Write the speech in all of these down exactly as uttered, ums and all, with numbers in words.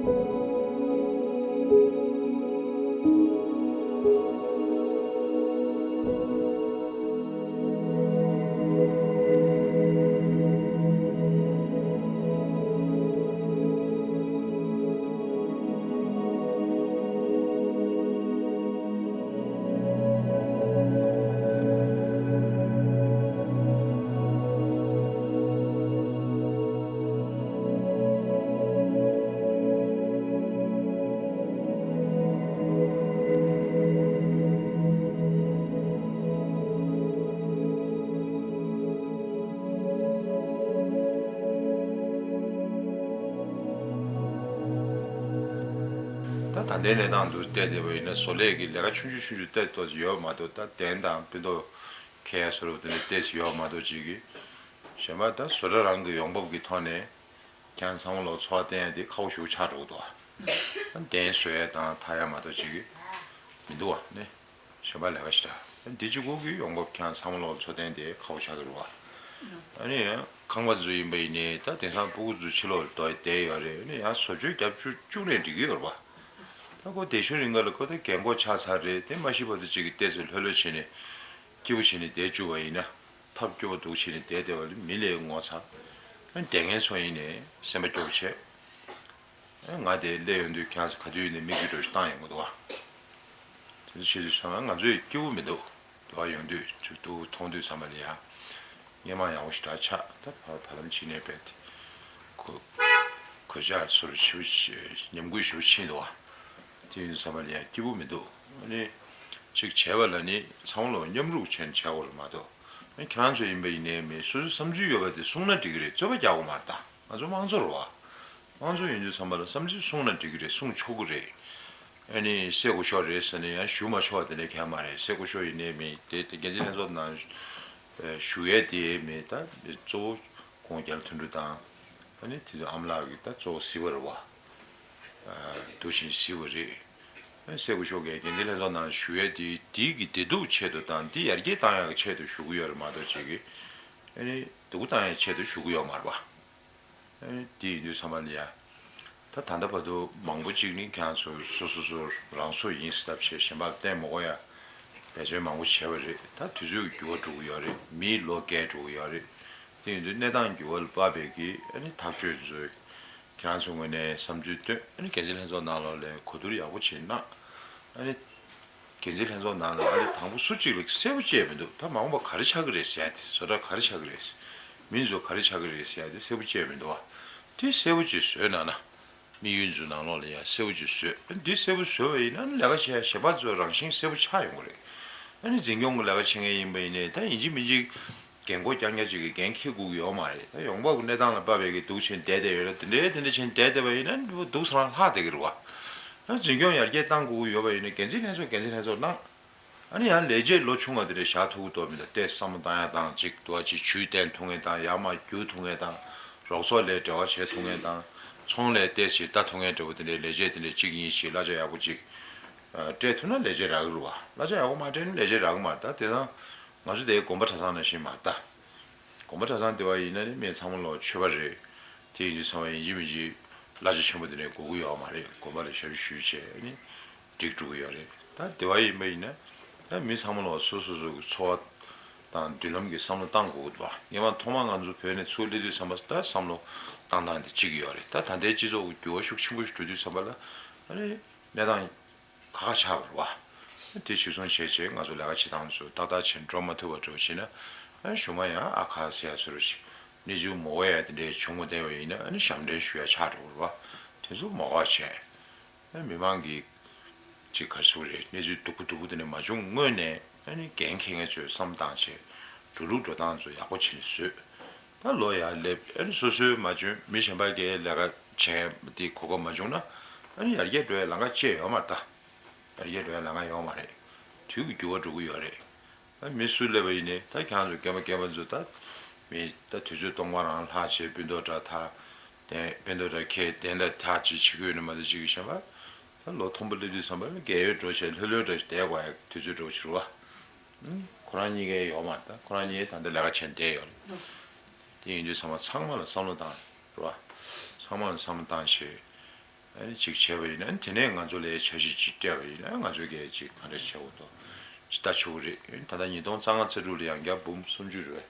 ད་ད་ལྟའི་གནས་སྟངས་དུ་བལྟས་བསྡད་པ་ཡིན་ན་བཟོ་ལས་ཀྱི་ལས་ཀ་ཆུང་ཆུང་ཆུང་ཆུང་བལྟས་ཏོག་ཙམ་ཡོད་མ་གཏོགས། ད་གདན་དང་སྤུ་མདོག་ཁའི་བཟོ་འདྲ་དེ་འདྲ་ཏོག་ཙམ་ཡོད་མ་གཏོགས་ཅིག་གི། གཞན་པ་ད་བཟོ་གྲྭ་རང་གི་ཡོང་འབབ་ཀྱི་ཐོག་ནས་ཁྱེད་རང་ཚང་མ་ལོ་འཚོ་བ་བརྟེན་ཡ་དེ་ཁག་པོ་ཞེ་པོ་ཆགས་འགྲོ་གི་འདུག་བ། གདན་བཟོ་ཡ་དང་འཐག་ཡ་མ་གཏོགས་ཅིག་གི་མི་འདུག་བ་ནི། གཞན་པ་ལས་ཀ་ཞིག་འདྲ། འདི་གཅིག་པོ་གི་ཡོང་འབབ་ཁྱེད་རང་ཚང་མ་ལོ་འཚོ་རྟེན་དེ་ཁག་པོ་ཆགས་ཀྱི་རེད་བ། ཨ་ནི་ཡང་ཁང་པ་ཚོ་ཡིན་པ་ཡིན་ནའི་ད་དེང་སང་སྤུ་གུ་ཚོ་ཕྱི་ལོགས་ལ་བསྡད་ཡོད་རེད། ཨ་ནི་ཡང་བཟོ་བཅོས་བརྒྱབ་བཅུག་བཅུག་ནས་འགྲིག་གི་ཡོད་རེད་བ། ད་ཁོ་དེ་ཤུ་རིང་ག་ལ་ཁོ་ད་རྒན་གོག་ཆགས་ཚར་རེད། དེ་མ་གཞི་བར་དུ་གཅིག་གི་ལྟས་སུ་ལྷོད་ལྷོད་བྱས་ནས་སྐྱིད་པོ་བྱས་ནས་བསྡད་བཅུག་པ་ཡིན་ན། ཐབས་སྐྱོ་པོ་འདུག་བྱས་ནས་བསྡད་བསྡད་པ་ལ་མི་ལས་ངོ་ཚ། ཨ་ནི་བསྡད་མཁན་ཚོ་ཡིན་ནའི་སེམས་པ་སྐྱོ་པོ་བྱས། ང་དེ་སླེབས་ཡོང་དུས་ཁྱེད་ཚོ་ག་དུས་ནས་མིག་དཀྲུག་ཞིག་བཏང་ཡོང་གི་འདུག་བ། དེ་ཚོ་བྱེད་དུས་ཚང་མ་ང་ཚོས་སྐྱིད་པོ་མི་འདུག་འདུག་བ། ཡོང་དུས་ཚུར་འདུག་མཐོང་དུས་ཚང་མ་ལ་ཡ། སྔོན་མ་ཡག་པོ་ཞིག་འདྲ་ཆགས། ད་བར་བར་ལམ་ཕྱིན་ནས་བས་ཏེ། གོ་གོད་ཆག་སོར་ཞིབ་ཉམས་རྒུད་ཞིབ་ཕྱིན་འདུག་བ། དེ་ཡིན་དུས་ཚང་མ་ལ་ཡ་སྐྱིད་པོ་མི་འདུག་ཨ་ནི་གཅིག་བྱས་པ་ལ་ནི་ཚང་མ་ལོ་མཉམ་རུབ་བྱས་ནས་བྱ་དགོས་རེད་མ་གཏོགས། ཨ་ནི་ཁྱེད་རང་ཚོ་ཡིན་པ་ཡིན་ནའི་མི་སོ་སོའི་བསམ་ཚུལ་ཡོད་པ་དེ་གསུངས་ན་འགྲིག་གི་རེད། རྩོད་པ་རྒྱག་དགོས་མ་རེད་ད། ང་ཚོ་དམངས་གཙོ་རེད་བ། དམངས་གཙོ་ཡིན་དུས་ཚང་མ་ལ་བསམ་ཚུལ་གསུངས་ན་འགྲིག་གི་རེད། གསུང་ཆོག་གི་རེད། ཨ་ནི་སེ་གོ་ཤོག་རེད་ཟེར་ནས་ཡང་ཞུ་མ་ཆོག་པ་དེ་འདྲ་གང་ཡང་མ་རེད། སེ་གོ་ཤོག་ཡིན་ནའི་མི་དེ་དེ་འགན་འཛིན་ལྷན་ཚོགས་ནང་ཞུ་ཡས་དེ་མི་ད་གཙོ་བོ་ཁོང་རྒྱ་ལོ་དོན་གྲུབ་དང་། ཨ་ནི་དེ་ཚོ་ཨ་མ་ལགས་ཀྱི་ད་གཙོ་བོ་གཟིགས་པ་རེད་བ། འདུག་བཞིན་གཟིགས་པ་རེད། ཨ་ནི་སེ་གོ་ཤོག་གིས་འགན་འཛིན་ལྷན་ཚོགས་ནང་ཞུ་ཡས་དེ་དེའི་གི་བདེ་སྡུག་ཆེད་དུ་དང་དེ་ཡར་རྒྱས་བཏང་ཡག་གི་ཆེད་དུ་ཞུ་གི་ཡོད་རེད་མ་གཏོགས་ཅིག་གི། ཨ་ནི་སྡུག་པོ་བཏང་ཡག་ཆེད་དུ་ཞུ་གི་ཡོད་མ་རེད་བ། ཨ་ནི་དེ་ཡིན་དུས་ཚང་མ་ལ་ཡ། ད་ད་ལྟ་བར་དུ་མང་པོ་ཅིག་ནི་ཁྱེད་ཚོ་སོ་སོ་སོ་རང་སོ་ཡིན་ཟེར་ཐབས་བྱས་གཞན་པར་བརྟེན་མ་དགོས་ཡ། འབད་བརྩོན་མང་པོ་བྱས་པ་རེད། ད་དུས་ཚོད་འགྱུར་བ་འགྲོ་གི་ཡོད་རེད། མིའི་ལོ་རྒས་འགྲོ་གི་ཡོད་རེད། དེ་ཡིན་དུས་གནས་སྟངས་འགྱུར་བ་ལ་དཔག་པའི་གི་ཨ་ནི་ཐག་གཅོད་ཚོ་ཁྱེད་ཚོའི་ངོས་ནས་བསམ་ཚུལ་བཏོན། ཨ་ནི་འགན་འཛིན་ལྷན་ཚོགས་ནང་ལོགས་ལ་གོ་བསྡུར་ཡག་པོ་བྱེད་གནང་། ཨ་ནི་འགན་འཛིན་ལྷན་ཚོགས་ནང་ལ་ཨ་ནི་དང་པོ་སུ་གཅིག་ལ་གསལ་པོ་བཅད་མི་འདུག་ད་མ་འོངས་པ་ག་རེ་ཆགས་ཀྱི་རེད་ཟེར་ཡ་དེ། བཟོ་གྲྭ་ག་རེ་ཆགས་ཀྱི་རེད། མི་ཚོ་ག་རེ་ཆགས་ཀྱི་རེད་ཟེར་ཡ་དེ་གསལ་པོ་བཅད་མི་འདུག་བ། དེ་གསལ་པོ་ཅིག་བཟོས་གནང་ན། དམིགས་ཡུལ་ཚོ་ནང་ལོགས་ལ་ཡ་གསལ་པོ་ཅིག་བཟོས། ཨ་ནི་འདི་གསལ་པོ་བཟོས་པ་ཡིན་ན་ཨ་ནི་ལས་ཀ་བྱེད་ཡ་གཞན་པ་ཚོ་རང་བཞིན་གསལ་པོ་ཆགས་ཡོང་གི་རེད། ཨ་ནི་འཛིན་སྐྱོང་གི་ལས་ཀ་བྱེད་མཁན་ཡིན་པ་ཡིན་ནའི་ད་ཡིན་གཅིག་མིན་གཅིག་འགན་འཁུར་རྐྱང་རྐྱང་ཅིག་གི་འགན་འཁྱེར་དགོས་ཀྱི་ཡོད་མ་རེད། ད་ཡོང་འབབ་ཀྱི་གནས་སྟངས་ལ་དཔག་པའི་གི་འདུག་བྱས་བསྡད་བསྡད་ཡོད་ན། དེ་འདྲའི་དེ་འདྲ་བྱས་བསྡད་བསྡད་པ་ཡིན་ན་འདུག་སེ་རང་ལྷག་བསྡད་ཀྱི་རེད་བ། ད་འཛིན་སྐྱོང་ཡར་རྒྱས་གཏང་དགོས་ཀྱི་ཡོད་པ་ཡིན་ན་འགན་འཛིན་ལྷན་ཚོགས་འགན་འཛིན་ལྷན་ཚོགས་གནང་། ཨ་ནི་ཡང་ལས་བྱེད་ལོ་ཆུང་བ་དེ་འདྲ་བཞག་ཐུབ་ཀྱི་འདུག་མི་འདུག་ཏོག་ཙམ་བསམ་བློ་བཏང་ཡ་དང་། ཅིག་འདུག་བ། ཅིག་ཇུས་བསྟན་ཐུབ་མཁན་དང་། ཡར་མར་བསྒྱུར་ཐུབ་མཁན་དང་། རོགས་ཚོགས་ལ་འབྲེལ་བ་བྱེད་ཐུབ་མཁན་དང་། ཚོང་ལ་ཏོག་ཙམ་ལྟ་ཐུབ་མཁན་འདྲ་པོ་དེ་འདྲའི་ལས་བྱེད་དེ་འདྲ་གཅིག་གཉིས་ཤིག་གླ་ཆ་ཡག་པོ་ཅིག་ཨ་སྤྲད་ཐུབ་ན་ལས་བྱེད་རག་གི་རེད་བ། གླ་ཆ་ཡག་པོ་མ་སྤྲད་ན་ལས་བྱེད་རག་གི་མ་རེད། ད་དེ་དང་ང་ཚོ་དེ་དགོན་པ་གྲྭ་ཚང་ནང་བཞིན་མ་རེད་ད། དགོན་པ་གྲྭ་ཚང་དེ་བ་ཡིན་ན་ནི་མི་ཚང་མ་ལོ་ཆོས་པ་རེད། དེ་ཡིན་དུས་ཚང་མ་ཡིན་གཅིག་མིན་གཅིག་གླ་ཆ་ཆེན་པོ་དེ་འདྲ་དགོས་ཀྱི་ཡོད་མ་རེད། དགོན་པ་ལ་ཞབས་ཞུ་བྱས་ནི་འགྲིག་འགྲོ་གི་ཡོད་རེད། ད་དེ་བ་ཡིན་པ་ཡིན་ན་ད་མི་ཚང་མ་ལོ་སོ་སོ་སོ་གི་འཚོ་བ་དང་མདུན་ལམ་གྱི་བསམ་བློ་བཏང་དགོས་ཀྱི་འདུག་བ། སྔོན་མ་ཐོག་མར་ང་ཚོ་བོད་ནས་ཚུར་སླེབས་དུས་ཙམ་པ་ད་བསམ་བློ་བཏང་སྟངས་དེ་གཅིག་ཡོད་རེད། ད་ད་ལྟའི་སྤྱི་ཚོགས་ཀྱི་འགྱུར་བ་ཤུགས་ཆེན་པོ་ཞིག་འགྲོ་དུས་ཙམ་པ་ལ་ཨ་ནི་གནས་སྟངས་ཁག་ཁག་ཆགས་པ་རེད་བ། དེ་གཞིར་བཟུང་བྱས་བྱས་ང་ཚོ་ལས་ཀ་བྱེད་སྟངས་ཚོ་ཏག་ཏག་བྱས་འགྲོ་མ་ཐུབ་པ་འདྲ་བོ་བྱས་ན། ཨ་གཞུག་མ་ཡང་ཨ་ཁ་ཟེར་ཡ་བཟོ་འདྲ་ཞིག་གནས་ཚུལ་མ་འོས་ཡ་དེ་འདྲ་བྱུང་བ་བསྡད་པ་ཡིན་ན་ཨ་ནི་ཞབས་འདྲེན་ཞུ་ཡ་ཆགས་འགྲོ་གི་རེད་བ། དེ་ཚོ་མ་འོས་བྱས། ཨ་མི་མང་གིས་ཅིག་ག་རེ་ཟེར་དགོས་རེད། གནས་ཚུལ་སྡུག་པོ་སྡུག་པོ་དེ་འདྲ་མ་བྱུང་སྔོན་ནས་ཨ་ནི་འགན་འཁྱེར་མཁན་ཚོས་བསམ་བཏང་བྱས་འགྲོ་ལུགས་འགྲོ་སྟངས་ཚོ་ཡག་པོ་བྱས་ནས་བཟོས། ད་ལོ་ཡར་སླེབས། ཨ་ནི་སོ་སོའི་མ་འཇོན། མི་གཞན་པ་གིས་ལས་ཀ་བྱེད་དེ་གོ་སྐབས་མ་བྱུང་ན་ཨ་ནི་ཡར་རྒྱས་འགྲོ་ཡའི་ལམ་ཁ་ཅི་ཡང་ཡོད་མ་རེད་ད། ཡར་རྒྱས་འགྲོ་ཡའི་ལམ་ཁ་ཡོད་མ་རེད། དུས་ཀྱི་འགྱུར་བ་འགྲོ་གི་ཡོད་རེད། ཨ་མི་སུ་སླེབས་པ་ཡིན་ནའི་ད་ཁྱེད་རང་ཚོ་རྒན་པ་རྒན་པ་ཚོ་ད་མི་ད་དུས་ཚོད་སྟོང་པ་རང་ལྷག་བྱས་སྤུན་ཐོག་འདྲ་ཐག་དེ་སྤུན་ཐོག་འདྲ་ཁྱེད་གདན་འདྲ་ཐག་ཅིག་བྱེད་ཀྱི་ཡོད་ན་མ་གཏོགས་ཅིག་གི་གཞན་པ་ད་ལོ་མཐོན་པོ་སླེབས་དུས་ཙམ་པ་ལ་རྒས་ཡོལ་འགྲོ་བྱས་ལྷོད་ལྷོད་འདྲ་ཞིག་བསྡད་དགོས་ཡ་དུས་ཚོད་འགྲོ་ཕྱིར་བ། ཁོ་རང་གཉིས་ཀའི་ཡོད་མ་རེད། ད་ཁོ་རང་གཉིས་ད་ལྟ་ལས་ཀ་བྱས་བསྡད་ཡོད་རེད། དེ་ཡིན་དུས་ཚང་མ་ཚང་མ་ལ་བསམ་བློ་བཏང་རེད་བ། ཚང་མ་ལ་བསམ་བློ་བཏང་བྱས། ཨ་ནི་ཅིག་བྱས་པ་ཡིན་ན་དེ་ནས་ང་ཚོ་ལ་འཆར་གཞི་ཅིག་སྤྲད་པ་ཡིན་ན་ང་ཚོ་གས་ཅིག་ག་འདྲ་བྱེད་དགོས་འདུག་ཅིག་ལྟ་ཆོག་གི་རེད། ད་ལྟ་ཉིས་སྟོང་རྩ་ལྔ་རྩ་དྲུག་ལ་ཡང་བསྐྱར་འབུམ་སུམ་ཅུ་རེད།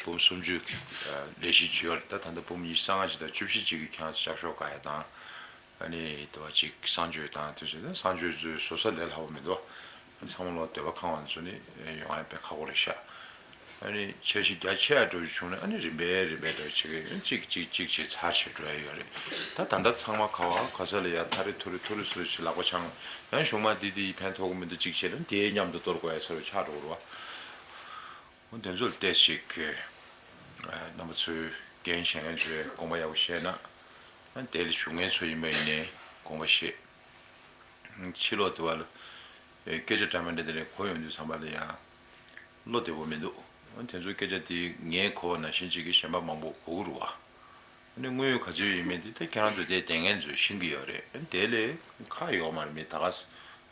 འབུམ་སུམ་ཅུ་ལས་གཞི་བྱས་ཡོད་རེད། ད་ད་ལྟ་འབུམ་ཉི་ཤུ་རྩ་ལྔ་ཅིག་དང་བཅུ་བཞི་ཅིག་གི་ཁྱེད་རང་ཚོ་ལྕགས་ཤོག་དགའ་ཡ་དང་། ཨ་ནི་དེ་བ་ཅིག་གསང་སྤྱོད་དང་དེ་ཚོ་ནི་གསང་སྤྱོད་ཚོའི་བཟོ་ས་ལས་སླ་པོ་མི་འདུག་ཚང་མ་ལོག་འདོད་པ་ཁེངས་པ་ཚོ་ནི་ཡོང་ཡ་དཔེ་ཁག་པོ་རེད་ཤག་ཨ་ནི་འཆར་གཞི་རྒྱ་ཆེ་ཡ་འགྲོ་རྒྱུ་བྱུང་ན་ཨ་ནི་རིམ་པས་རིམ་པས་འགྲོ་བྱེད་ཀྱི་ཡོད། གཅིག་གཅིག་གཅིག་བྱས་ཚར་བྱེད་འགྲོ་ཡ་ཡོད་རེད། ད་ད་ལྟ་ཚང་མ་ག་བ་ག་ས་ལ་ཡ་ཐ་རེ་ཐུ་རེ་ཐུ་རེ་ཟུར་ཞིག་ལག་པ་འཆང་ཡང་གཞུང་མ་འདི་འདི་ཡི་ཕན་ཐོགས་ཀྱི་མི་འདུག་གཅིག་བྱས་ན་དེའི་མཉམ་དུ་གཏོར་དགོས་ཡ་ཚོར་ཆགས་འགྲོ་གི་རེད་བ། འོ་དེ་ཚོར་བལྟས་ཤིག་རྣམ་པ་ཚོས་འགན་བཞེས་མཁན་ཚོས་དགོངས་པ་ཡག་པོ་བཞེས་ན། དེ་ལ་ཞུགས་མཁན་ཚོ་ཡིན་པ་ཡིན་ནའི་དགོངས་པ་བཞེས། ཕྱི་ལོགས་དུ་བ་ལ་སྐད་ཆ་འདྲ་མི་འདྲ་དེ་འདྲ་གོ་ཡོང་དུས་ཙམ་པ་ལ་ཡང་བློ་བདེ་པོ་མི་འདུག་དེ་ཚོའི་སྐད་ཆ་དེ་ངས་གོ་བ་ནང་བཞིན་གཅིག་གིས་གཞན་པ་མང་པོ་གོ་གི་རེད་བ། ཨ་ནི་དངོས་ཡོད་ག་ཚོད་ཡིན་མིན་དེ་ད་ཁྱེད་རང་ཚོ་དེ་བསྡད་མཁན་ཚོས་ཤེས་ཀྱི་ཡོད་རེད། ཨ་ནི་དེ་ལས་ཁག་ཡོད་མ་རེད། མི་ད་ག་ས་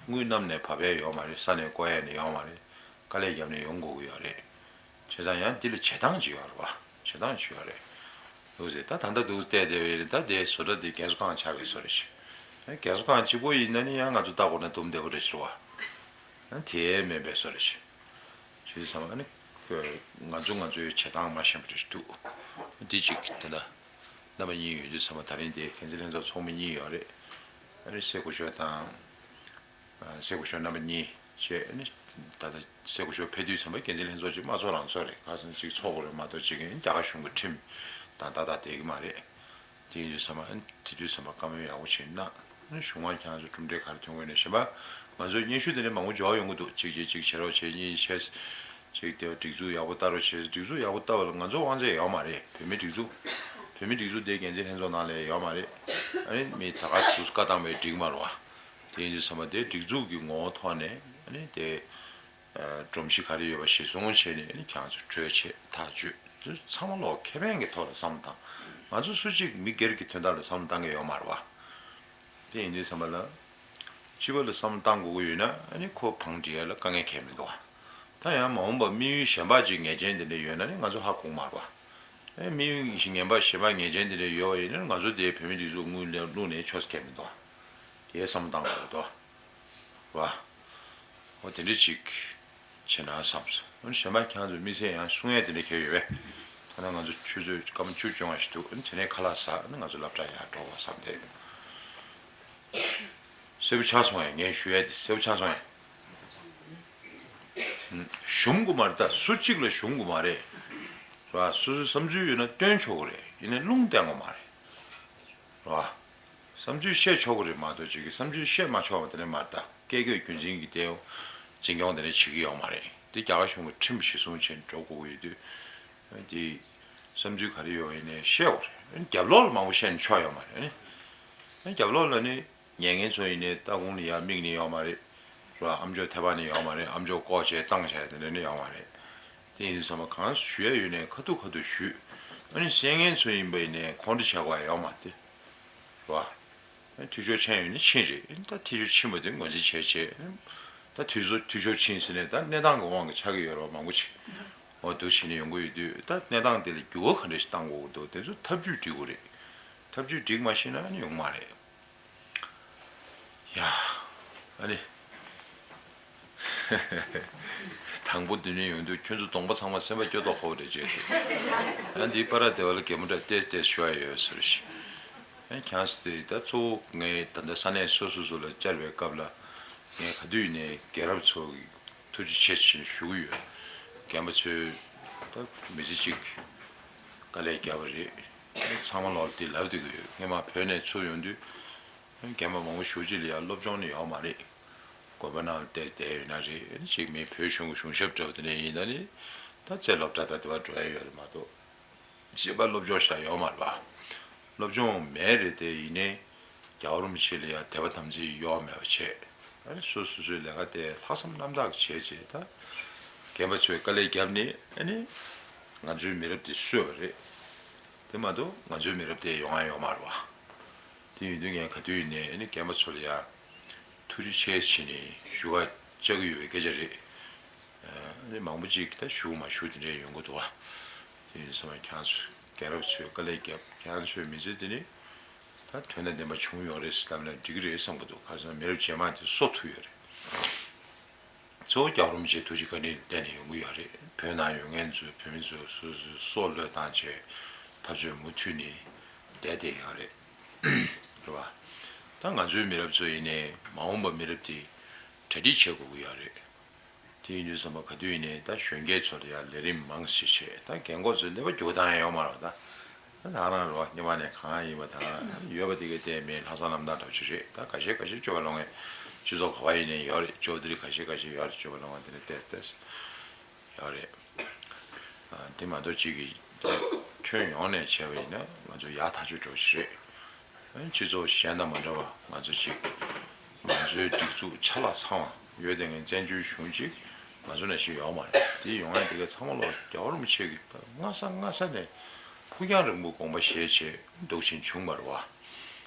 དངུལ་གནམ་ནས་བབས་ཡ་ཡོད་མ་རེད། ས་ནས་བརྐོ་ཡ་ནི་ཡོད་མ་རེད། དཀའ་ལས་བརྒྱབ་ནས་ཡོང་དགོས་ཀྱི་ཡོད་རེད། བྱས་ཙང་ཡང་འདི་ལ་བྱེད་སྟངས་ཅིག་ཡོད་རེད་བ། བྱེད་སྟངས་ཅིག་ཡོད་རེད། འདུག་ཟེར། ད་ད་ལྟ་འདུག་བལྟས་བསྡད་པ་ཡིན་ན་ད་དེ་བཟོ་གྲྭ་དེ་རྒན་གསོ་ཁང་ཆགས་པའི་བཟོ་རེད་ཤག་རྒན་གསོ་ཁང་གཅིག་པོ་ཡིན་ན་ནི་ཡང་ང་ཚོ་ལྟ་དགོས་ན་འདུམ་བདེ་པོ་རེད་ཟེར་བ། དེ་མེད་པའི་བཟོ་རེད་ཤག་བྱས་ཙང་ཨ་ནི་ང་ཚོ་ང་ཚོའི་བྱེད་སྟངས་མ་ཤེས་པ་རེད་འདུག་འདི་གཅིག་དེ་འདྲ་རྣམ་པ་གཉིས་ཡོད་དུས་ཙམ་པ་ད་རིང་དེ་འགན་འཛིན་ལྷན་ཚོགས་ཚོགས་མི་གཉིས་ཡོད་རེད། ཨ་ནི་སྲས་སྐུ་ཞབས་དང་། སྲས་སྐུ་ཞབས་རྣམ་པ་གཉིས་བཅས་ནི་ད་ལྟ་སྲས་སྐུ་ཞབས་ཕེབས་དུས་ཙམ་པ་འགན་འཛིན་ལྷན་ཚོགས་ཅིག་མ་ཚོགས་རང་ཚོགས་རེད། ཁ་སང་ཅིག་ཚོགས་དགོས་རེད་མ་གཏོགས་ཅིག་རྒྱ་གར་གཞུང་གི་ཁྲིམས་དང་ཏག་ཏག་བསྡད་ཀྱི་མ་རེད། དེ་ཡིན་དུས་ཙམ་པ་དེ་དུས་ཙམ་པ་བཀའ་མོལ་ཡག་པོ་བྱས་གནང་། གཞུང་མང་ཁྱེད་ཚོ་གྲུབ་འབྲས་ག་རེ་ཐོན་གྱི་ཡོད་ན་གཞན་པ་ང་ཚོའི་སྙན་ཞུ་དེ་ནས་མང་པོ་འབྱོར་ཡོང་གི་འདུག་གཅིག་བྱས་གཅིག་བྱེད་རོགས་བྱེད། གཉིས་བྱས་གཅིག་དེ་སྒྲིག་འཛུགས་ཡག་པོ་ལྟ་རོགས་བྱེད། སྒྲིག་འཛུགས་ཡག་པོ་ལྟ་བ་ལ་ང་ཚོ་དབང་ཆ་ཡོད་མ་རེད། བོད་མི་སྒྲིག་འཛུགས་བོད་མི་སྒྲིག་འཛུགས་དེ་འགན་འཛིན་ལྷན་ཚོགས་ནང་ལ་ཡོད་མ་རེད། ཨ་ནི་མི་ད་ག་སུ་བཀའ་བཏང་བས་འགྲིག་མ་རེད་བ། དེ་ཡིན་དུས་ཙམ་པ་དེ་སྒྲིག་འཛུགས་ཀྱི་ངོ་བོ་ཐོག་ནས་ཨ་ནི་དེ་སྒྲོམ་གཞི་ག་རེ་ཡོད་པ་གཞི་བཟུང་བྱས་ནས་ཨ་ནི་ཁྱེད་ཚོ་གྲོས་བྱེད་ཐག་གཅོད་དེ་ཚང་མ་ལོག་ཁེ་ཕན་གྱི་ཐོག་ལ་བསམ་བློ་བཏང་། ང་ཚོ་སུ་གཅིག་མི་སྒེར་གྱི་དོན་དག་ལ་བསམ་བློ་བཏང་གི་ཡོད་མ་རེད་བ། དེ་ཡིན་དུས་ཙམ་པ་ལ། སྤྱི་པ་ལ་བསམ་བློ་བཏང་དགོས་ཀྱི་ཡོད་ན་ཨ་ནི་ཁོ་བང་སྒྲིག་ཡ་ལ་དཀའ་ངལ་གང་ཡང་མི་འདུག་བ། ད་ཡང་མ་འོངས་པ་དམིགས་ཡུལ་གཞན་པ་ཅིག་ངེས་ཅན་དེ་འདྲ་ཡོད་ན་ནི་ང་ཚོ་ཧ་གོ་གི་མ་རེད་བ། ཨེ་དམིགས་ཡུལ་ངན་པ་གཞན་པ་ངེས་ཅན་དེ་འདྲ་ཡོད་པ་ཡིན་ན་ང་ཚོ་དེའི་བོད་མི་སྒྲིག་འཛུགས་དངུལ་ལས་བླུགས་ནས་ཆོག་ས་གང་ཡང་མི་འདུག་བ། དེའི་བསམ་བློ་བཏང་དགོས་འདུག་བ། འོ་དེ་འདྲ་ཅིག་བྱེད་ན་བསམས་སོང་། འོ་གཞན་པ་ཁྱེད་ཚོས་དམིགས་བསལ་ཡང་གསུང་ཡས་དེ་འདྲ་ཁྱེར་ཡོད་པས། ད་ནང་ང་ཚོ་ཆུ་ཚོད་སྐར་མ་བཅུ་བཅོ་ལྔ་ཞིག་འདུག་ཨ་ནི་དེ་ནས་ཁ་ལག་ཟ། ཨ་ནི་ང་ཚོ་སློབ་གྲྭ་ཡར་འགྲོ་བ་བསམ་སྟེ། གསལ་པོ་ཆགས་སོང་ངས། ངས་ཞུ་ཡས་དེ་གསལ་པོ་ཆགས་སོང་ངས། ཞུམ་དགོས་མ་རེད། ད་སུ་གཅིག་ལ་ཞུམ་དགོས་མ་རེད། ར་སོ་སོའི་བསམ་ཚུལ་ཡོད་ན་སྟོན་ཆོག་གི་རེད། ཡིན་ནའི་རླུང་བསྟན་དགོས་མ་རེད། ར། བསམ་ཚུལ་བཤད་ཆོག་གི་རེད་མ་གཏོགས་ཅིག་གི་བསམ་ཚུལ་བཤད་མ་ཆོག་པ་དེ་འདྲ་མ་རེད། ད་བཀས་བཀོད་རྒྱུད་འཛིན་གྱི་དེ་འཛིན་སྐྱོང་དེ་འདྲ་བྱེད་ཀྱི་ཡོད་མ་རེད། དེ་རྒྱ་གར་གཞུང་གི་ཁྲིམས་གཞི་བཟུང་བྱས་ནས་འགྲོ་དགོས་ཀྱི་ཡོད་དུས། དེ་བསམ་ཚུལ་ག་རེ་ཡོད་པ་ཡིན་ནའི་བཤད་དགོས་རེད། རྒྱབ་ལོགས་ལ་མང་པོ་བཤད་ནས་ཆོག་ཡོད་མ་རེད། རྒྱབ་ལོགས་ལ་ནི་ཉན་མཁན་ཚོ་ཡིན་ནའི་ལྟ་དགོངས་ལ་ཡར་དམིགས་ནས་ཡོད་མ་རེད། ར་ཨ་མཆོག་ཐེ་བ་ནས་ཡོད་མ་རེད། ཨ་མཆོག་ལྐོག་བྱས་བཏང་བྱས་དེ་འདྲ་ནི་ཡོད་མ་རེད། དེ་ཡིན་དུས་ཙམ་པ་གང་ཞུ་ཡ་ཡོད་ནའི་ཁ་ཐུག་ཁ་ཐུག་ཞུས། ཨ་ནི་གསན་མཁན་ཚོ་ཡིན་པ་ཡིན་ནའི་ཁོང་ཁྲོ་བྱེད་དགོས་ཡ་ཡོད་མ་རེད། ར། འཐུས་ཤོར་ཕྱིན་ཡོད་ན་ཕྱིན་རེད། ད་འཐུས་ཤོར་ཕྱིན་པ་དེ་ངོས་འཛིན་བྱས་བྱས། ད་འཐུས་ཤོར་འཐུས་ཤོར་ཕྱིན་ཟེར་ནས་ད་གནས་སྟངས་ཀྱི་དབང་གིས་ཆགས་ཀྱི་ཡོད་རེད་བ། མང་པོ་ཅིག་འོ་འདུག་བྱས་ནས་ཡོང་གི་ཡོད་དུས། ད་གནས་སྟངས་དེ་ལ་འགྱུར་བ་ག་འདྲ་ཞིག་གཏང་དགོས་ཀྱི་འདུག་དེ་ཚོ་ཐབས་ཇུས་སྒྲིག་དགོས་རེད། ཐབས་ཇུས་སྒྲིག་མ་ཤེས་ན་ཨ་ནི་ཡོང་མ་རེད། ཡ། ཨ་ནི། དང་པོ་འདི་ནས་ཡོང་དུས་ཁྱོད་ཚོ་གདོང་པ་ཚང་མ་སེམས་པ་སྐྱོ་མདོག་ཁ་པོ་རེད་བྱས་ཏེ། ཨ་འདི་པ་ར་སྡེ་བ་ལ་གད་མོ་འདྲ་ཏེས་ཏེས་ཞུ་ཡ་ཡོད་ཟེར་ཞིག་ཨ་ཁྱང་སི་དེ་ད་གཙོ་བོ་ངས་ད་ལྟ་ས་གནས་སོ་སོ་སོ་ལ་བཅར་བའི་སྐབས་ལ་ངས་ག་དུས་ཡིན་ནའི་རྒན་རབས་ཚོ་གི་ཐུགས་རྗེ་ཆེ་ཞེས་ཞུ་གི་ཡོད། རྒན་པ་ཚོས་ད་མི་ཚེ་གཅིག་དཀའ་ལས་བརྒྱབ་པ་རེད། ཚང་མ་ལོག་འདི་ལབ་བསྡད་ཀྱི་ཡོད། སྔས་མ་བོད་ནས་ཚུར་ཡོང་དུས། རྒན་པ་མང་པོ་ཞེ་པོ་ཅིག་ལ་ཡང་སློབ་སྦྱོང་ནི་ཡོད་མ་རེད། དགོན་པ་ནང་བལྟས་བསྡད་ཡོད་ན་རེད། ཅིག་མི་བོད་གཞུང་གི་གཞུང་ཞབས་འདྲ་བོ་དེ་འདྲ་ཡིན་ན་ནི། ད་རྩེ་སློབ་གྲྭ་དང་དེ་བ་འགྲོ་ཡ་ཡོད་རེད་མ་གཏོགས། གཞན་པ་སློབ་སྦྱོང་ཞིག་ཡོད་མ་རེད་པ། སློབ་སྦྱོང་མེད་རེད་དེ། ཡིན་ནའི་རྒྱལ་བ་རིན་པོ་ཆེ་ལ་ཡང་དད་པ་དམ་ཚིག་གཡོ་བ་མེད་པ་བྱས། ཨ་ནི་སོ་སོ་སོའི་ལས་ཀ་དེ་ལྷག་བསམ་རྣམ་དག་བྱས་བྱས། ད་རྒན་པ་ཚོས་དཀའ་ལས་བརྒྱབ་ནས་ཨ་ནི་ང་ཚོའི་མི་རབས་དེ་གསོས་པ་རེད། དེ་མ་གཏོགས་ང་ཚོའི་མི་རབས་དེ་ཡོང་ཡ་ཡོད་མ་རེད་པ། དེ་ཡིན་དུས་ངས་ག་དུས་ཡིན་ནའི་ཨ་ནི་རྒན་པ་ཚོ་ལ་ཡ་ཐུགས་རྗེ་ཆེ་ཞེས་ནས་ཞུ་བ་བཅར་གྱི་ཡོད་པའི་སྐད་ཆ་རེད། ཨ་ནི་མང་པོ་ཅིག་ད་ཞུ་མ་ཞུ་དེ་འདྲས་ཡོང་གི་འདུག་པ། དེ་ཡིན་ཙང་ཁྱེད་ཚོ་རྒན་རབས་ཚོས་དཀའ་ལས་བརྒྱབ། ཁྱེད་ཚོའི་མི་ཚེ་དེ་ནི་ ད་དོན་དང་ལྡན་པ་བྱུང་ཡོད་རེད་ཟེར་ལབ་ན་འགྲིག་གི་རེད་བསམ་གྱི་འདུག་ག་རེ་ཟེར་ན་མི་རབས་རྗེས་མ་དེ་གསོ་ཐུབ་ཡོད་རེད། གཙོ་བོ་རྒྱལ་བ་རིན་པོ་ཆེའི་ཐུགས་རྗེ་བཀའ་དྲིན་བརྟེན་ནས་ཡོང་གི་ཡོད་རེད། བོད་ནང་ཡོད་མཁན་ཚོས་བོད་མི་ཚོས་སོ་སོའི་སྲོག་བློས་བཏང་བྱས་འཐབ་རྩོད་མུ་མཐུད་ནས་བསྡད་བསྡད་ཡོད་རེད། རེད་བ། ད་ང་ཚོའི་མི་རབས་ཚོ་ཡིན་ནའི་མ་འོངས་པ་མི་རབས་དེ་གྲ་སྒྲིག་བྱེད་དགོས་ཀྱི་ཡོད་རེད། དེ་ཡིན་དུས་ཙམ་པ་ག་དུས་ཡིན་ནའི་ད་གཞོན་སྐྱེས་ཚོ་ལ་ཡང་ལས་རིམ་མང་ཞིག་བྱས། ད་རྒན་གོག་ཚོས་ཀླད་པ་རྒྱུག་སྟངས་ཡང་ཡོད་མ་རེད་པ། ད་ད་རང་རང་རེད་བ། སྔོན་མ་ནས་གང་ཡིན་པ་ད་རང་ཡོད་པ་དེ་གའི་བལྟས་མེད། ལྷག་བསམ་རྣམ་དག་འདྲ་བོ་ཅིག་རེད། ད་ཁ་ཤས་ཁ་ཤས་སྤྱོད་པ་ལོང་བའི་སྤྱི་ཚོགས་ག་བ་ཡིན་ནའི་ཡོད་རེད། ཅོ་དི་རི་ཁ་ཤས་ཁ་ཤས་ཡོད་རེད། སྤྱོད་པ་ལོང་བ་དེ་འདྲ་ཏོག་ཙམ་ཡོད་རེད། ཨ། དེ་མ་གཏོགས་གཅིག་གིས་ད་ཁྱོན་ཡོངས་ནས་བྱས་པ་ཡིན་ན་ང་ཚོ་ཡག་ཐག་ཆོད་འགྲོ་གི་རེད། ཨ། སྤྱི་ཚོགས་གཞན་དང་མ་འདྲ་བ་ང་ཚོ་གཅིག་ང་ཚོའི་སྒྲིག་འཛུགས་ཆ་ལག་ཚང་བ་ཡོད་དེ་ངས་བཙན་བྱོལ་གཞུང་གཅིག་ང་ཚོ་ནང་བཞིན་ཡོད་མ་རེད། དེ་ཡོང་ཡ་དེ་ག་ཚང་མ་ལོ་རྒྱལ་བ་རིན་པོ་ཆེ་གིས་སྔ་ས་སྔ་ས་ནས་ཕུགས་རྒྱང་རིང་པོ་དགོངས་པ་བཞེས་བྱས་འདུག་བཞིན་བྱུང་བ་རེད་བ།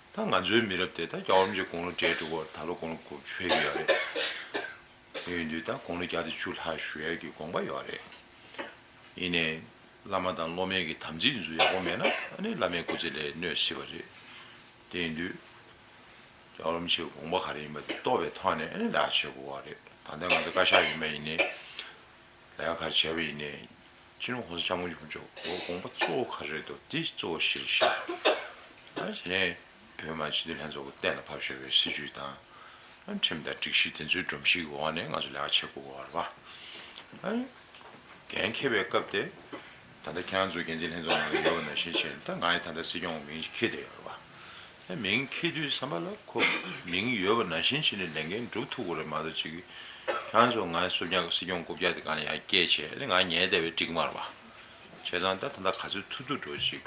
ད་ང་ཚོའི་མི་རབས་དེ་ད་རྒྱལ་བ་རིན་པོ་ཆེ་དགུང་ལོ་བགྲེས་འགྲོ་གི་ཡོད་རེད། ད་ལོ་དགུང་ལོ་དགུ་བཅུ་ཕེབས་ཀྱི་ཡོད་རེད། ཡིན་དུས་ད་དགུང་ལོ་བརྒྱ་དང་བཅུ་ལྷག་བཞུགས་ཡས་ཀྱི་དགོངས་པ་ཡོད་རེད། ཡིན་ནའི་བླ་མ་དང་སློབ་མའི་གི་དམ་ཚིག་འདི་ཚོ་ཡག་པོ་མེད་ན་ཨ་ནི་བླ་མའི་སྐུ་ཚེ་ལ་གནོད་སྲིད་པ་རེད། དེ་ཡིན་དུས་རྒྱལ་བ་རིན་པོ་ཆེའི་དགོངས་པ་ག་རེ་ཡིན་པ་དེ་རྟོགས་པའི་ཐོག་ནས་ཨ་ནི་ལས་ཀ་བྱེད་དགོས་པ་རེད། ད་ལྟ་ང་ཚོ་བཀའ་ཤག་ཡིན་པ་ཡིན་ནའི་ལས་ཀ་ག་རེ་བྱས་པ་ཡིན་ནའི་སྤྱི་ནོར་༸གོང་ས་༸སྐྱབས་མགོན་ཆེན་པོ་མཆོག་གི་དགོངས་པ་གཙོ་བོ་ག་རེ་རེད་འདུག་དེ་གཙོ་བོ་གཞིར་བཞག་ཨ་ནི་དེ་ནས་བོད་མི་མང་སྤྱི་འཐུས་ལྷན་ཚོགས་ཀྱིས་གཏན་ལ་ཕབ་བཞག་པའི་སྲིད་བྱུས་དང་། ཁྲིམས་དང་སྒྲིག་གཞི་དེ་ཚོའི་སྒྲོམ་གཞི་གི་འོག་ནས་ང་ཚོ་ལས་ཀ་བྱེད་དགོས་པ་རེད་པ། འགན་འཁྱེར་བའི་སྐབས་དེ། ད་ལྟ་ཁྱེད་རང་ཚོ་འགན་འཛིན་ལྷན་ཚོགས་ནང་ལ་ཡོད་པ་ནང་བཞིན་བྱས་ནས་ད་ང་ཡི་ད་ལྟ་སྲིད་སྐྱོང་མིང་ཞིག་འཁྱེར་བསྡད་ཡོད་རེད་པ། མིང་འཁྱེར་དུས་ཙམ་པ་ལ་ཁོ་མིང་ཡོད་པ་ནང་བཞིན་བྱས་ནས་ལས་འགན་སྒྲུབ་ཐུབ་དགོས་རེད་མ་གཏོགས་ཅིག་ཁྱེད་རང་ཚོ་ང་ཡི་སྲིད་སྐྱོང་སྲིད་སྐྱོང་རྐུབ་བཀྱག་དེ་སྒང་ལ་ཡར་བསྐྱལ་བྱས་ཨ་ནི་ང་ཉལ་བསྡད་པས་འགྲིག་མ་རེད་པ། བྱས་ཙང་ད་ད་ལྟ་ག་ཚོད་ཐུབ་ཐུབ་འགྲོ་ཅིག་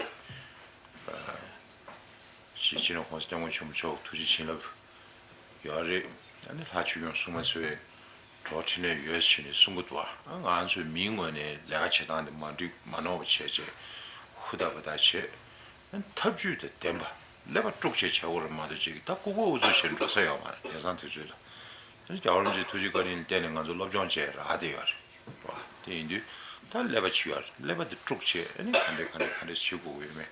ཞེས་སྤྱི་ནོར་༸གོང་ས་༸སྐྱབས་མགོན་ཆེན་པོ་མཆོག་ཐུགས་རྗེ་བྱིན་རླབས་ཡོད་རེད། ཨ་ནི་ལྷ་ཆོས་སྐྱོང་སྲུང་མ་ཚོས་གྲོགས་འཕྲིན་ལས་ཡོད་ཟེར་ནས་གསུང་གི་འདུག་ཨ་ང་ཚོའི་མིའི་ངོས་ནས་ལས་ཀ་བྱེད་སྟངས་དེ་མ་འགྲིག་མ་ནོར་བ་བྱས་བྱས་ཧུར་ཐག་པ་ཐག་བྱས། ཨ་ནི་ཐབས་ཇུས་དང་ལྡན་པ་ཀླད་པ་དཀྲུགས་བྱས་བྱ་དགོས་རེད་མ་གཏོགས་ཅིག་ད་ལྐུགས་པ་ཨུ་ཚུགས་བྱས་འགྲོ་ས་ཡོད་མ་རེད། དེང་སང་དུས་ཚོད་ལ་ཨ་ནི་རྒྱལ་བ་རིན་པོ་ཆེའི་ཐུགས་རྗེ་བཀའ་དྲིན་བརྟེན་ནས་ང་ཚོ་སློབ་སྦྱོང་བྱས་རག་བསྡད་ཡོད་རེད། རེད་བ། དེ་ཡིན་དུས་ད་ཀླད་པ་བྱི་བ་རེད། ཀླད་པ་དེ་དཀྲུགས་བྱས་ཨ་ནི་ག་འདྲས་ག་འདྲས་ག་འདྲས་བྱེད་དགོས་ཀྱི་ཡོད་མེད་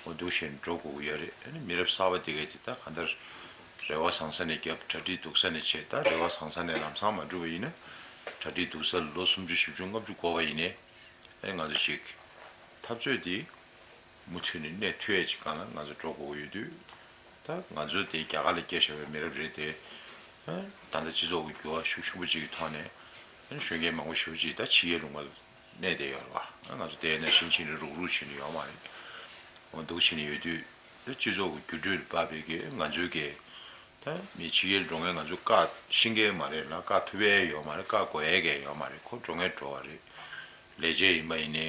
འོ་འདུག་བཞིན་འགྲོ་དགོས་ཀྱི་ཡོད་རེད། ཨ་ནི་མི་རབས་གསར་པ་དེ་གས་དེ་ད་ག་འདྲ་རེ་བ་བཟང་ས་ནས་བརྒྱབ། གྲ་སྒྲིག་སྡུག་ས་ནས་བྱས། ད་རེ་བ་བཟང་ས་ནས་ལམ་སང་མ་འགྲུབ་པ་ཡིན་ན་གྲ་སྒྲིག་སྡུག་ས་ལ་ལོ་སུམ་ཅུ་བཞི་བཅུ་ལྔ་བཅུ་འགོར་བ་ཡིན་ནའི་ཨ་ནི་ང་ཚོ་ཅིག་འཐབ་རྩོད་དེ་མུ་མཐུད་ནས་གནས་ཐུབ་ཡས་ཅིག་སྒང་ལ་ང་ཚོ་འགྲོ་དགོས་ཀྱི་ཡོད་དུས། ད་ང་ཚོ་དེ་རྒྱ་གར་ལ་སྐྱེས་བཞག་པའི་མི་རབས་རེད་དེ། ད་ལྟ་སྤྱི་ཚོགས་ཀྱི་འགྱུར་བ་ཤུགས་ཆེན་པོ་ཅིག་གི་ཐོག་ནས་གཞོན་སྐྱེས་མང་པོ་ཞེ་པོ་ཅིག་ད་ཕྱི་རྒྱལ་ལུང་པ་ལ་གནས་བསྡད་ཡོད་རེད་བ། ང་ཚོ་དེ་ནང་བཞིན་བྱས་ནས་རུག་རུག་བྱས་ནས་ཡོད་མ་རེད། འོ་འདུག་བྱས་ནས་ཡོད་དུས་ད་སྤྱི་ཚོགས་ཀྱི་འགྱུར་འགྲོས་ལ་དཔག་པའི་གི་ང་ཚོའི་གི་ད་མི་ཕྱི་རྒྱལ་འགྲོ་མཁན་ང་ཚོ་བཀག་ཤེས་མཁན་མ་རེད་ལ། བཀག་ཐུབ་ཡས་ཡོད་མ་རེད། བཀག་དགོས་ཡས་གས་ཡོད་མ་རེད། ཁོ་འགྲོ་མཁན་འགྲོ་བ་རེད། ལས་བྱེད་ཡིན་པ་ཡིན་ནའི།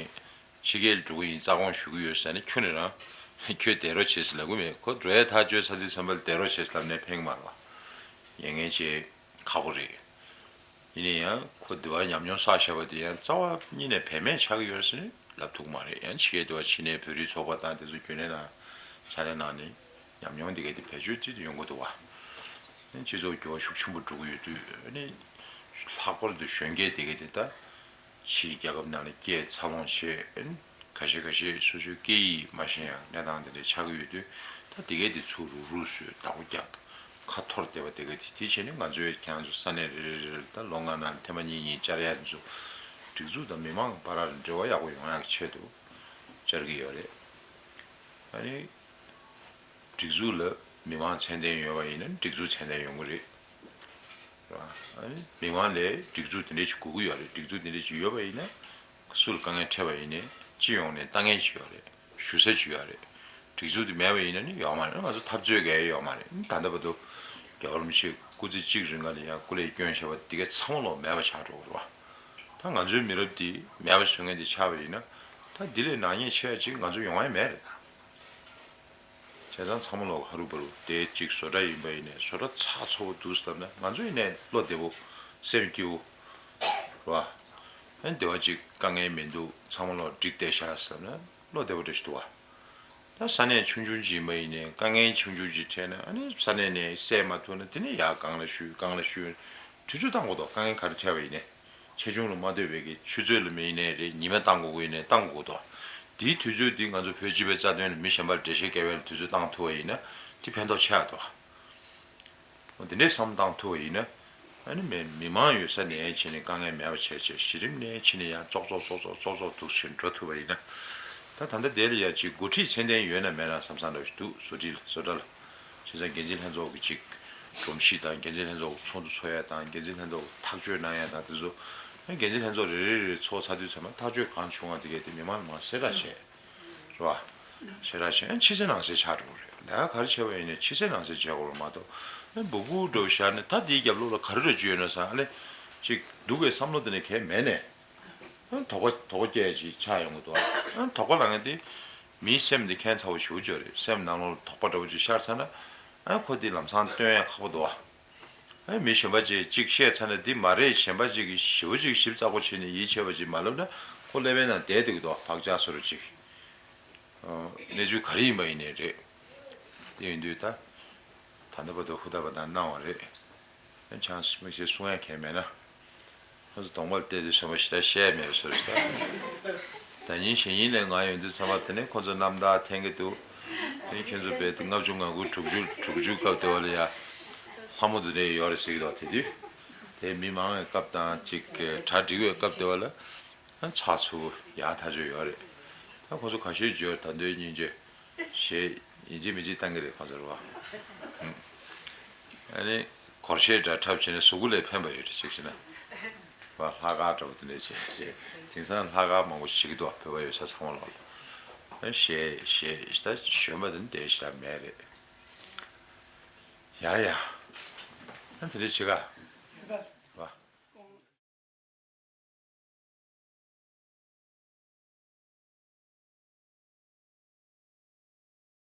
ཕྱི་རྒྱལ་འགྲོ་གི་ཡིན། རྩ་དགོངས་ཞུ་གི་ཡོད་ཟེར་ནས་ཁྱོན་ནས་རང་ཁྱོད་བསྡད་རོགས་བྱེད་ཟེར་ལབ་གི་མེད། ཁོ་འགྲོ་ཡས་ཐག་གཅོད་ཚར་དུས་ཙམ་པ་ལ་བསྡད་རོགས་བྱེད་ཟེར་ལབ་ནས་ཕན་གི་མ་རེད་བ། ཉན་མཁན་བྱས་ཁག་པོ་རེད། ཡིན་ན་ཡང་ཁོ་འདི་བ་ཉམས་མྱོང་བསགས་བཞག་པ་དེ་ཡང་རྩ་བ་ཉིད་ནས་བེད་མེད་ཆགས་ཀྱི་ཡོད་ཟེར་ནས་ལབ་ཐུབ་ཀྱི་མ་རེད། ཡང་ཕྱི་རྒྱལ་དུ་བ་ཕྱི་ནས་བོད་རིགས་ཚོགས་པ་དང་དེ་ཚོ་རྒྱུན་ལས་ནང་ཕྱག་ལས་གནང་ནས་ཉམས་མྱོང་དེ་ག་དེ་བེད་སྤྱོད་ཅིག་ཡོང་གི་འདུག་བ། སྤྱི་ཚོགས་འགྱུར་བ་ཤུགས་ཆེན་པོ་འགྲོ་གི་ཡོད་དུས་ཨ་ནི་ལྷག་པར་དུ་གཞོན་སྐྱེས་དེ་ག་དེ་ད། ཕྱིའི་རྒྱལ་ཁབ་ནང་ལ་སྐྱེས་འཚར་ལོངས་བྱས། ཁ་ཤས་ཁ་ཤས་སོ་སོའི་སྐད་ཡིག་མ་ཤེས་ཡང་གནས་སྟངས་དེ་འདྲ་ཆགས་ཀྱི་ཡོད་དུས། ད་དེ་གས་དེ་ཚུར་རུག་རུག་བཟོས། བདག་པོ་རྒྱབ། ཁ་འཐོར་བསྡད་པ་དེ་གས་དེ། དེ་བྱས་ནས་ང་ཚོའི་ཁྱེད་རང་ཚོ་ས་གནས་རེ་རེ་རེ་ལ་ད་ལོ་ལྔ་ནང་ལ་ཐེངས་མ་གཉིས་གཉིས་བཅར་ཡ་ཚོ། སྒྲིག་འཛུགས་དང་མི་མང་བར་ལ་འབྲེལ་བ་ཡག་པོ་ཡོང་ཡག་གི་ཆེད་དུ་བཅར་གྱི་ཡོད་རེད། ཨ་ནི། སྒྲིག་འཛུགས་ལ་མི་མང་མཚན་ལྡན་ཡོད་པ་ཡིན་ན་སྒྲིག་འཛུགས་མཚན་ལྡན་ཡོང་གི་རེད། རེད་བ། ཨ་ནི་མི་མང་ལ་སྒྲིག་འཛུགས་དེ་འདྲ་ཞིག་དགོས་ཀྱི་ཡོད་རེད། སྒྲིག་འཛུགས་དེ་འདྲ་ཞིག་ཡོད་པ་ཡིན་ན་སུ་ལ་དཀའ་ངལ་འཕྲད་པ་ཡིན་ནའི་སྤྱི་ཡོངས་ནས་ལྟ་མཁན་ཞིག་ཡོད་རེད། ཞུ་ས་ཞིག་ཡོད་རེད། སྒྲིག་འཛུགས་དེ་མེད་པ་ཡིན་ན་ནི་ཡོད་མ་རེད། ང་ཚོ་འཐབ་རྩོད་གས་ཡོད་མ་རེད། ད་ལྟ་བར་དུ་རྒྱལ་བ་རིན་པོ་ཆེ་སྐུ་ཚེ་གཅིག་རིང་ག་ལ་ཡང་སྐུ་ལས་བསྐྱོན་བཞག་པ་དེ་གས་ཚང་མ་ལོག་མེད་པ་ཆགས་འགྲོ་གི་རེད་བ། ད་ང་ཚོའི་མི་རབས་འདི་མེད་པ་བཟོ་མཁན་དེ་ཆགས་པ་ཡིན་ན་ད་འདི་ལས་ནག་ཉེས་ཆེ་བ་ཅིག་ང་ཚོ་ཡོང་ཡ་མེད་རེད་ད། བྱས་ཙང་ཚང་མ་ལོག་ཧ་རུ་བ་རུ་དེ་གཅིག་བཟོ་གྲྭ་ཡིན་པ་ཡིན་ནའི་བཟོ་གྲྭ་ཚགས་ཚུད་པོ་འདུག་ཟེར་ལབ་ན་ང་ཚོ་ཡིན་ནའི་བློ་བདེ་པོ་སེམས་སྐྱིད་པོ་རེད་བ། ཨ་ནི་དེ་བ་གཅིག་དཀའ་ངལ་མི་འདུག་ཚང་མ་ལོག་འགྲིག་བསྡད་ཤག་ཟེར་ལབ་ན་བློ་བདེ་པོ་འདྲ་ཞིག་འདུག་བ། ད་ས་གནས་ཆུང་ཆུང་ཅིག་ཡིན་པ་ཡིན་ནའི་དཀའ་ངལ་ཆུང་ཆུང་ཅིག་འཕྲད་ན་ཨ་ནི་ས་གནས་ནས་སེལ་མ་ཐུབ་ན་དེ་ནས་ཡར་སྒང་ལ་ཞུས་སྒང་ལ་ཞུས་དུས་ཚོད་བཏང་དགོས་འདུག་དཀའ་ངལ་ག་རེ་འཕྲད་པ་ཡིན་ནའི། ཆེ་ཆུང་ལ་མ་ལྟོས་པའི་གི་ཆུ་ཚོད་ལ་མིན་ནའི་རེད། ཉི་མ་བཏང་དགོས་ཀྱི་ཡིན་ནའི་བཏང་དགོས་ཀྱི་འདུག་དེའི་དུས་ཚོད་འདི་ང་ཚོ་བོད་སྤྱི་པའི་རྩ་དོན་ལ་མི་གཞན་པར་འགྲེལ་བཤད་བཀལ་བའི་དུས་ཚོད་བཏང་ཐུབ་པ་ཡིན་ན་དེ་ཕན་ཐོགས་ཆེ་བ་འདུག་འོ་དེ་འདྲའི་བསམ་བཏང་ཐུབ་པ་ཡིན་ན། ཨ་ནི་མི་མི་མང་ཡོད་ས་ནས་བྱས་ནས་དཀའ་ངལ་མེད་པ་བྱས་བྱས་གཞི་རིམ་ནས་ཕྱི་ནས་ཡང་ཙོག་ཙོག་ཙོག་ཙོག་ཙོག་ཙོག་འདུག་བྱས་འགྲོ་ཐུབ་པ་ཡིན་ན། ད་ད་ལྟ་དེ་ལ་ཡ་ཅིག་འགོ་ཁྲིད་ཚད་ལྡན་ཡོད་ན་མེད་ན་བསམ་བསམ་འདྲ་ཞིག་འདུག་བཟོ་སྒྲིག་ལ་བཟོ་གྲྭ་ལ། བྱས་ཙང་འགན་འཛིན་ལྷན་ཚོགས་ཀྱི་ཅིག་སྒྲོམ་གཞི་དང་འགན་འཛིན་ལྷན་ཚོགས་ཀྱི་ཚོགས་འདུ་ཚོགས་ཡ་དང་འགན་འཛིན་ལྷན་ཚོགས་ཀྱི་ཐག་གཅོད་གནང་ཡ་དང་དེ་ཚོ། འགན་འཛིན་ལྷན་ཚོགས་རེ་རེ་རེ་རེ་ཚོགས་ཚར་དུས་ཚང་མ་ཐག་གཅོད་གང་བྱུང་བ་དེ་གས་དེ་མི་མང་མང་གསལ་བསྒྲགས་བྱས། རེད་བ། ཞེ་དྲག་བྱས་ཕྱི་གསལ་ནང་གསལ་ཆགས་འགྲོ་གི་རེད། ད་ག་རེ་བྱས་པ་ཡིན་ནའི་ཕྱི་གསལ་ནང་གསལ་བྱས་དགོས་རེད་མ་གཏོགས། ཨ་འབུ་གུ་འདྲ་བོ་བཞག་ནས་ད་དེའི་རྒྱབ་ལོགས་ལ་ག་རེ་རེ་བཅོས་ཡོད་ན་བསམ་ཨ་ལེ། ཅིག་སྡུག་གི་བསམ་བློ་དེ་ནས་གས་མེད་ནས། ཨ་དོགས་པ་དོགས་པ་སྐྱེ་ཡ་ཅིག་ཆགས་ཡོང་གི་འདུག་ཨ་དོགས་པ་ལངས་མཁན་དེ་མིའི་སེམས་དེ་ཁྱད་མཚར་པོ་ཞེ་པོ་ཅིག་རེད། སེམས་ནང་ལོགས་ལ་དོགས་པ་འདྲ་བོ་ཅིག་ཤར་ཚར་ན། ཨ་ཁོ་དེ་ལམ་སང་སྟོན་ཡ་ཁག་པོ་འདུག་ཨ། ཨ་མི་གཞན་པ་ཅིག་ཅིག་བཤད་ཚར་ན་འདི་མ་རེད། གཞན་པ་ཅིག་གིས་ཞེ་པོ་ཅིག་ཞིབ་ཚགས་པོ་བྱས་ནས་ཡིད་ཆེས་པ་ཅིག་མ་ལབ་ན་ཁོ་ཀླད་པའི་ནང་བསྡད་འདུག་འདུག་བག་ཆགས་བཟོ་འདྲ་ཅིག་གནས་ཚུལ་ག་རེ་ཡིན་པ་ཡིན་ནའི་རེད། དེ་ཡིན་དུས་ད་ད་ལྟ་བར་དུ་ཧུར་ཐག་པ་དང་གནང་བ་རེད། ཨ་ཆང་མིག་ཤེལ་གསུང་ཡ་མཁན་མེད་ན། ཁོ་ཚོ་གདོང་པར་བལྟས་དུས་བསམ་པ་ཞེ་དྲག་བཤད་མེད་པའི་བཟོ་འདྲ་ཞིག་ད་ཉིན་གཞེས་ཉིན་ལས་ང་ཡོང་དུས་ཚང་མ་དེ་ནས་ཁོ་ཚོ་རྣམ་ཐར་འཐེན་གྱི་འདུག་དེ་ཁྱོད་ཚོ་རྦད་དེ་ལྔ་བཅུ་ང་དགུ་དྲུག་ཅུ་དྲུག་ཅུ་སྐབས་དེ་བ་ལ་ཡ་ལྷ་མོ་དེ་འདྲ་ཡོད་རེད་ཟེར་གྱི་འདུག་དེ་དུས་དེ་མི་མང་བའི་སྐབས་དང་ཅིག་གྲ་སྒྲིག་པའི་སྐབས་དེ་བ་ལ་ཨ་ཚགས་ཚུད་ཡག་ཐག་ཆོད་ཡོད་རེད། ད་ཁོ་ཚོ་ཁ་ཤས་བརྗོད་ད་འདོད་སྙིང་རྗེ། ཞེས་ཡིན་གཅིག་མིན་གཅིག་བཏང་གི་རེད་ཁོ་ཚོར་བ། ཨ་ནི་སྒོར་གཞས་འདྲ་འཁྲབ་བྱས་ནས་གཟུགས་པོ་ལ་ཕན་པ་ཡོད་རེད་ཅིག་བྱས་ན། བ་ལྷག་དཀར་འདྲ་པོ་དེ་འདྲས་བྱས་བྱས་དེང་སང་ལྷག་དཀར་མང་པོ་ཞིག་འདུག་བོད་པ་ཡོད་ས་ཚང་མ་ལོག་ལ། ཨ་གཞས་གཞས་ད་གཞོན་པ་དེ་འདྲས་ཞེ་དྲག་མེད་རེད། ཡ་ཡ། ཨ་དེ་འདྲས་བྱེད་ག